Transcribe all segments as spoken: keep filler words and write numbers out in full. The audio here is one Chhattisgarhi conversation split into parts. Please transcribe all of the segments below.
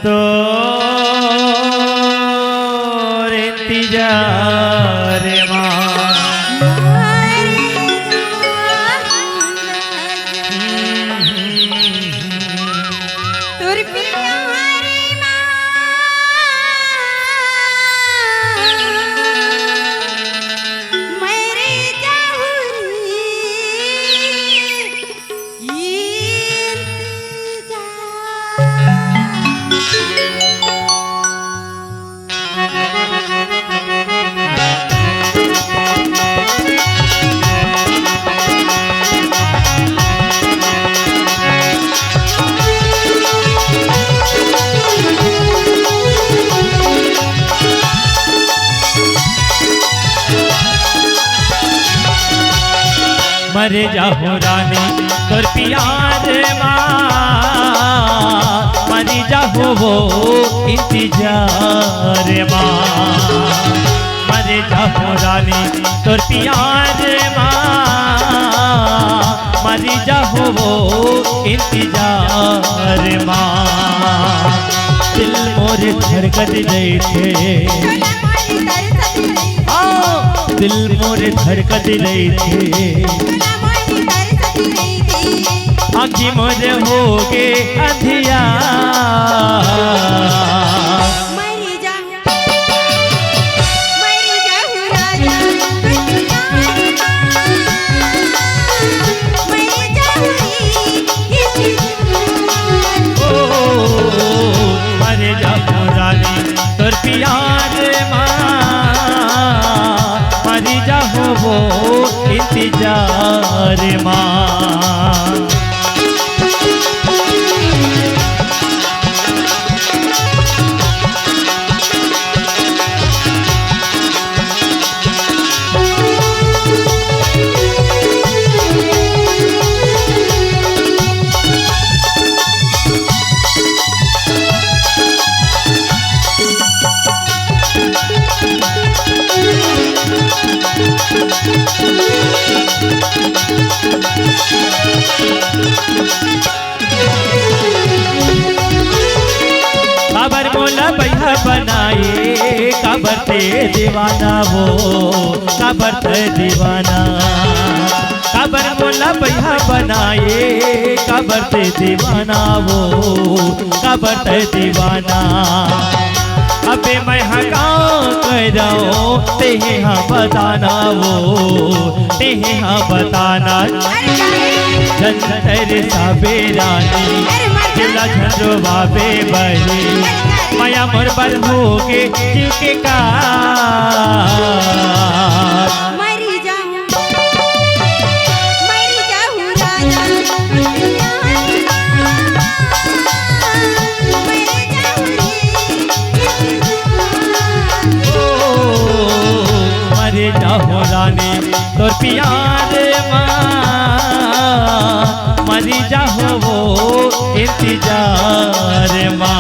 तोर इंतजार मा। तोर प्यार मा मर जाहूं रे। मर जाहूं रानी तोर प्यार मा, मर जाहूं वो इंतजार मा। मर जाहूं रानी तोर प्यार मा, मर जाहूं वो इंतजार मा। दिल मोर धड़कत रहिथे। हाँ, दिल मोर धड़कत रहिथे। आँखी मोर होगे अंधियार। ओ, मर जाहूं रानी तोर प्यार मा, मर जाहूं वो इंतजार मा। काबर मोला बइहा बनाए, काबर ते दीवाना वो, काबर ते दीवाना। काबर मोला बइहा बनाए, काबर ते दीवाना वो, काबर ते दीवाना। अबे मैं हा का करंव, तेंहा बताना वो, तेंहा बताना। अरे काहे? जंतर साबे रानी, अरे मर जा। दिल ला झंझोवाबे बहिनी, अरे काहे? मया मोर बर होगे जीव के काल। मर जाहूं, मर जाहूं राजा, मर जाहूं रे। ओ, मर जाहूं रानी तोर प्यार मा, मर जाहूं वो इंतजार मा।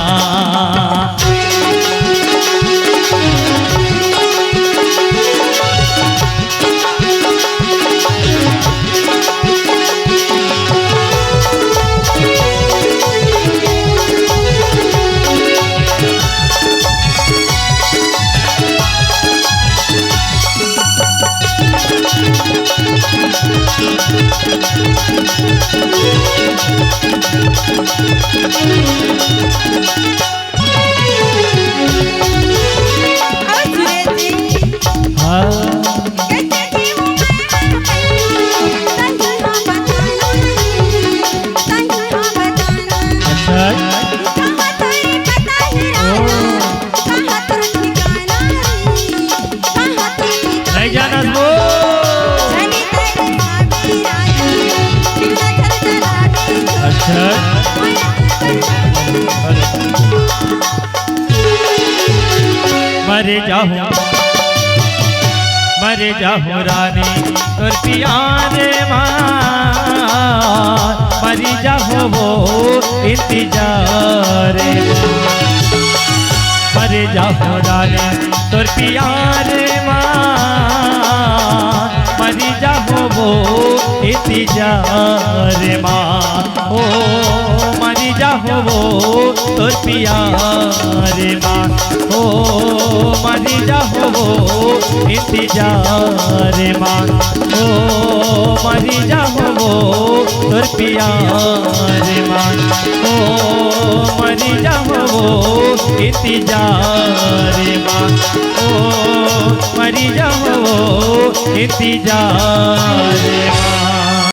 हाँ। अच्छा। ओ। नहीं जानस वो। अच्छा। मर जाहूं, मर जाहूं रानी तोर प्यार मा, मर जाहूं वो इंतजार मा। मर जाहूं रानी तोर प्यार मा, मर जाहूं वो इंतजार मा। ओ मर जा होवो तोर प्यार मा, ओ मरी जाहूं वो इंतजार मा, ओ मरी जाहूं वो तोर प्यार मा, ओ मरी जाहूं वो इंतजार मा, ओ मरी जाहूं वो इंतजार मा।